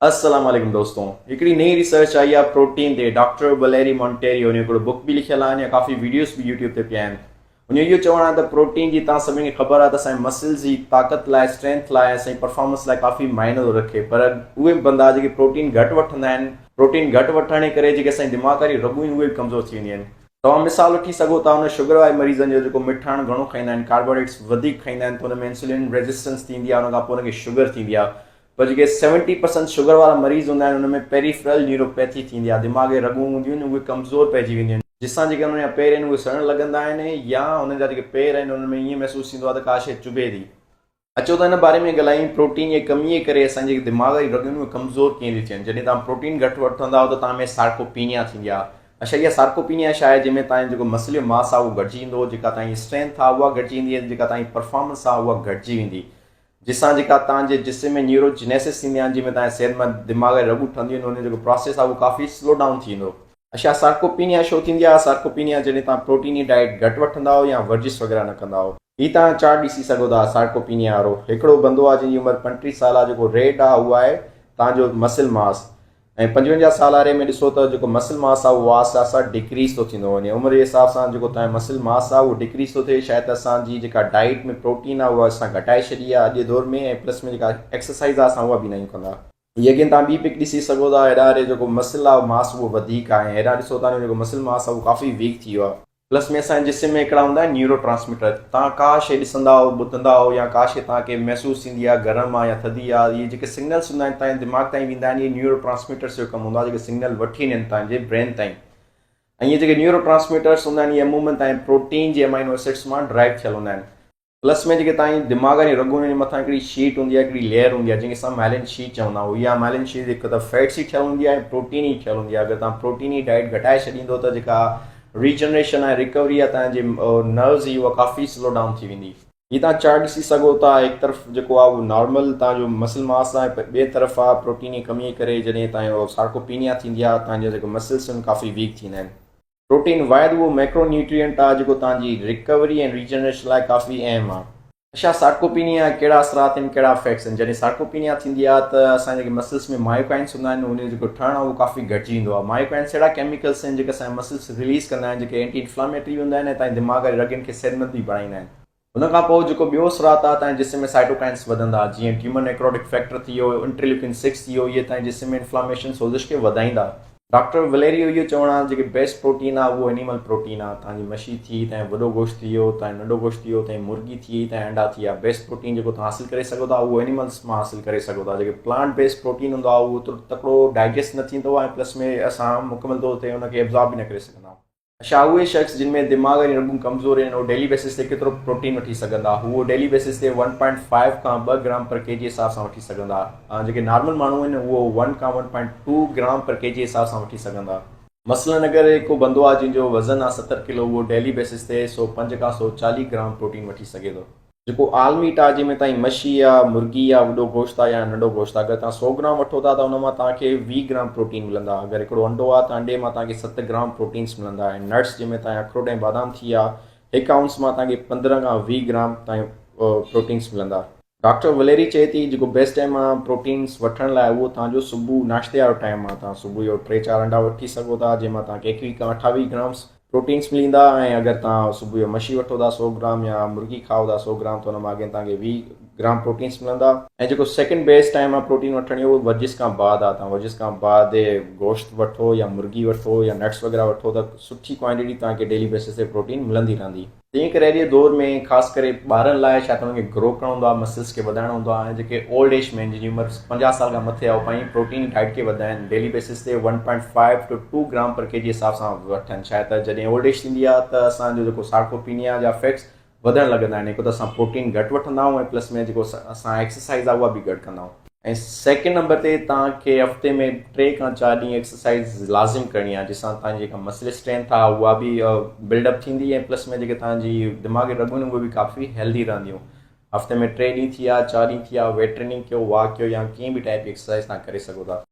السلام عليڪم دوستو هڪڙي نئين ريسرچ آئي آهي پروٽين تي ڊاڪٽر وليري مونٽيريو ان هڪڙو بڪ به لکيل آهن يا ڪافي ويڊيوز به يوٽيوب تي پيا آهن ان اهو چوڻ آهي ته پروٽين جي تان سڀني کي خبر آهي ته اسان مسلز جي طاقت لاء اسٽرينٿ لاء اسان پرفارمنس لاء ڪافي معنو ٿو رکي پر اهي بندا جيڪي پروٽين گهٽ وٺندا آهن پروٽين گهٽ وٺڻ جي ڪري جيڪي اسان جي دماغ واري رڳون آهن اهي به ڪمزور ٿي وينديون آهن توهان مثال وٺي سگهو ٿا ان شگر واري مريضن جو جيڪو مٺاڻ گهڻو کائيندا آهن ڪاربوهائيڊريٽس وڌيڪ کائيندا آهن ته ان ۾ انسولين ريزسٽنس ٿيندي آهي ان کان پوء ان کي شگر ٿيندي آهي پر جيڪي سيونٽي پرسنٽ شگر وارا مريض هوندا آهن انهن ۾ پيريفرل نيوروپيٿي ٿيندي آهي دماغ جي رڳون هونديون آهن اهي ڪمزور پئجي وينديون آهن جس سان جيڪي انهن جا پير آهن اهي سڙڻ لڳندا آهن يا انهن جا جيڪي پير آهن انهن ۾ ائين محسوس ٿيندو آهي ته ڪا شيء چڀي ٿي. اچو ته ان باري ۾ ڳالهايون پروٽين جي ڪمي جي ڪري اسان جي دماغ جي رڳون اهي ڪمزور ڪيئن ٿيون ٿين جڏهن توهان پروٽين گهٽ وٺندا آهيو ته توهان ۾ سارڪوپينيا ٿيندي آهي اڇا اها سارڪوپينيا ڇا آهي جنهن ۾ توهان جو جيڪو مسل جو ماس آهي اهو گهٽجي ايندو جيڪا توهان جي اسٽرينٿ آهي اها گهٽجي ايندي جيڪا توهان جي پرفارمنس آهي اها گهٽجي ويندي جنهن سان جيڪا توهان جي جسم ۾ نيورو جينيسس ٿيندي آهي جنهن ۾ توهان جي صحتمند دماغ جي رڳون ٺهنديون آهن ان جو جيڪو پراسيس آهي اهو ڪافي سلو ڊائون ٿي ويندو. اڇا سارڪوپينيا ڇو ٿيندي آهي؟ سارڪوپينيا جڏهن توهان پروٽيني ڊائيٽ گهٽ وٺندا آهيو يا ورزش وغيره نه ڪندا آهيو. هي توهان چارٽ ڏسي سگهو ٿا سارڪوپينيا وارو هڪڙو بندو آهي جنهن جي عمر 35 سال آهي جيڪو ريڊ آهي اهو آهي توهان جو مسل ماس ۽ 55 سال واري ۾ ڏسو ته جيڪو مسل ماس آهي اهو آهستي آهستي ڊڪريز ٿو ٿيندو وڃي عمر جي حساب سان جيڪو تنهنجو مسل ماس آهي اهو ڊڪريز ٿو ٿئي شايد ته اسان جي جيڪا ڊائيٽ ۾ پروٽين آهي اها اسان گهٽائي ڇڏي آهي اڄ جي دور ۾ ۽ پلس ۾ جيڪا ايڪسرسائز آهي اسان اها به ناهيون ڪندا. هي اگين توهان ٻي پڪ ڏسي سگهو ٿا هيڏانهن واري جيڪو مسل آهي ماس اهو وڌيڪ آهي ۽ هيڏانهن ڏسو ٿا جيڪو مسل ماس آهي اهو ڪافي ويڪ ٿي ويو آهي. پلس ۾ اسان جي جسم ۾ هڪڙا هوندا آهن نيورو ٽرانسميٽر توهان ڪا شيء ڏسندا آهيو ٻڌندا آهيو يا ڪا شيء توهان کي محسوس ٿيندي آهي گرم آهي يا ٿڌي آهي اهي جيڪي سگنلس هوندا آهن توهان جي دماغ تائين ويندا آهن اهي نيورو ٽرانسميٽرس جو ڪم هوندو آهي جيڪي سگنل وٺي وڃن توهان جي برين تائين ۽ اهي جيڪي نيورو ٽرانسميٽرس هوندا آهن اهي عمومن توهان جي پروٽين جي امائنو ايسڊس مان ڊرائيو ٿيل هوندا آهن پلس ۾ جيڪي توهان جي دماغ جي رڳون جي مٿان هڪڙي شيٽ هوندي آهي هڪڙي ليئر هوندي آهي جنهن کي اسان مائلين شيٽ چوندا آهيون اها مائلين شيٽ هڪ ته فيٽس جي ٺهيل هوندي آهي ۽ پروٽين جي ٺهيل هوندي آهي اگر توهان پروٽين جي ڊائيٽ گهٽائي ڇڏيندو ته جيڪا ريجنريشن ۽ ريڪوري آهي توهان جي نروز جي اها ڪافي سلو ڊائون ٿي ويندي. هي توهان چارٽ ڏسي سگهو ٿا هڪ طرف جيڪو آهي اهو نارمل توهان جو مسل ماس آهي ٻئي طرف آهي پروٽين جي ڪمي جي ڪري جڏهن توهان جو سارڪوپينيا ٿيندي آهي توهان جا جيڪي مسلس آهن ڪافي ويڪ ٿيندا آهن. پروٽين واحد اهو ميڪرو نيوٽرينٽ آهي جيڪو توهان جي ريڪوري ۽ ريجنريشن لاء ڪافي اهم آهي. اڇا سارڪوپينيا جا ڪهڙا اثرات آهن ڪهڙا افيڪٽس آهن جڏهن سارڪوپينيا ٿيندي آهي ته اسان جي جيڪي مسلس ۾ مايوڪائنس هوندا آهن ان جو جيڪو ٺهڻ آهي اهو ڪافي گهٽجي ويندو آهي مايوڪائنس اهڙا ڪيميڪلس آهن جيڪي اسان جا مسلس رليز ڪندا آهن جيڪي اينٽي انفلاميٽري هوندا آهن ۽ توهان جي دماغ جي رڳن کي صحتمند به بڻائيندا آهن. ان کان پوء جيڪو ٻيو اثرات آهي تنهن جسم ۾ سائٽوڪائنس وڌندا جيئن ٽيومر نيڪروٽڪ فيڪٽر ٿي ويو، انٽرليوڪن سڪس ٿي ويو اهي تنهن جسم ۾ انفلاميشن سوزش کي وڌائيندا. ڊاڪٽر وليريو اهو چوڻ آهي جيڪي بيسٽ پروٽين آهي اهو اينيمل پروٽين آهي تنهن جي مڇي ٿي تنهن وڏو گوشت ٿي ويو تنهن ننڍو گوشت ٿي ويو تنهن مرغي ٿي وئي تنهن انڊا ٿي ويا بيسٽ پروٽين جيڪو توهان حاصل ڪري سگهو ٿا اهو اينيملس مان حاصل ڪري سگهو ٿا جيڪي پلانٽ بيسٽ پروٽين هوندو آهي اهو اوترو تڪڙو ڊائجسٽ نه ٿيندو آهي ۽ پلس ۾ اسان مڪمل طور تي ان کي ابزارب به نه ڪري سگهندا آهيون. اڇا اهي شخص جن ۾ دماغ جون رڳون ڪمزور آهن اهي ڊيلي بيسس تي ڪيترو پروٽين وٺي سگهندا؟ هو ڊيلي بيسس تي ون پوائنٽ فائيو کان ٻه گرام پر ڪي جي حساب سان وٺي سگهندا ۽ جيڪي نارمل ماڻهو آهن اهو ون کان one point two gram per K G حساب سان وٺي سگهندا. مثلاً اگر ڪو بندو آهي جنهن جو وزن آهي 70 ڪلو اهو ڊيلي بيسس تي 105 کان 140 گرام پروٽين وٺي سگهي ٿو. جيڪو آل ميٽ آ جنهن ۾ تائين مڇي آ مرغي آ وڏو گوشت آ يا ننڍو گوشت آ اگر توهان سو گرام وٺو ٿا ته ان مان توهان کي 20 گرام پروٽين ملندا اگر هڪڙو انڊو آ ته انڊي مان توهان کي 7 گرام پروٽينس ملندا ۽ نٽس جنهن ۾ توهان اکروٽ ۽ بادام ٿي ويا هڪ آئونس مان توهان کي 15 کان 20 گرام تائين پروٽينس ملندا. ڊاڪٽر وليري چئي ٿي جيڪو بيسٽ ٽائيم آ پروٽينس وٺڻ لاء اهو توهان جو صبح ناشتي وارو ٽائيم آ توهان صبح جو ٽي چار انڊا وٺي سگهو ٿا جنهن مان توهان کي 21 کان 28 گرامس پروٽينس ملي ايندا ۽ اگر توهان صبح جو مڇي وٺو ٿا سو گرام يا مرغي کائو ٿا سو گرام ته ان مان اگين توهان کي 20 گرام پروٽينس ملندا. ۽ جيڪو سيڪنڊ بيسٽ ٽائيم آهي پروٽين وٺڻ جو اهو ورزش کان بعد آهي توهان ورزش کان بعد گوشت وٺو يا مرغي وٺو يا نٽس وغيره وٺو ته سٺي ڪوانٽيٽي توهان کي ڊيلي بيسس تي پروٽين ملندي رهندي. تنهن ڪري اڄ جي دور ۾ خاص ڪري ٻارن لاء شايد انهن کي گرو ڪرڻو هوندو آهي مسلس کي وڌائڻو هوندو آهي ۽ جيڪي اولڊ ايج ۾ جن جي عمر 50 سال کان مٿي آهي اهي پنهنجي پروٽين ڊائيٽ کي وڌائين ڊيلي بيسس تي one point five to two gram per K G حساب سان وٺن شايد ته جڏهن اولڊ ايج ٿيندي آهي ته اسان جو جيڪو سارڪوپينيا جا افيڪٽس وڌڻ لڳندا آهن هڪ ته اسان پروٽين گهٽ وٺندا آهيون ۽ پلس ۾ جيڪو اسان ايڪسرسائز آهي اها به گهٽ ڪندا آهيون. ۽ سيڪنڊ نمبر تي توهان کي هفتي ۾ ٽي کان چار ڏينهن ايڪسرسائز لازم ڪرڻي آهي جنهن سان توهان جي جيڪا مسل اسٽرينٿ آهي اها به بلڊ اپ ٿيندي ۽ پلس ۾ جيڪي توهان جي دماغي رڳون اهي به ڪافي هيلدي رهنديون هفتي ۾ ٽي ڏينهن ٿي ويا چار ڏينهن ٿي ويا ويٽ ٽريننگ ڪيو واڪ ڪيو يا ڪنهن به ٽائپ جي ايڪسرسائز توهان ڪري سگهو ٿا.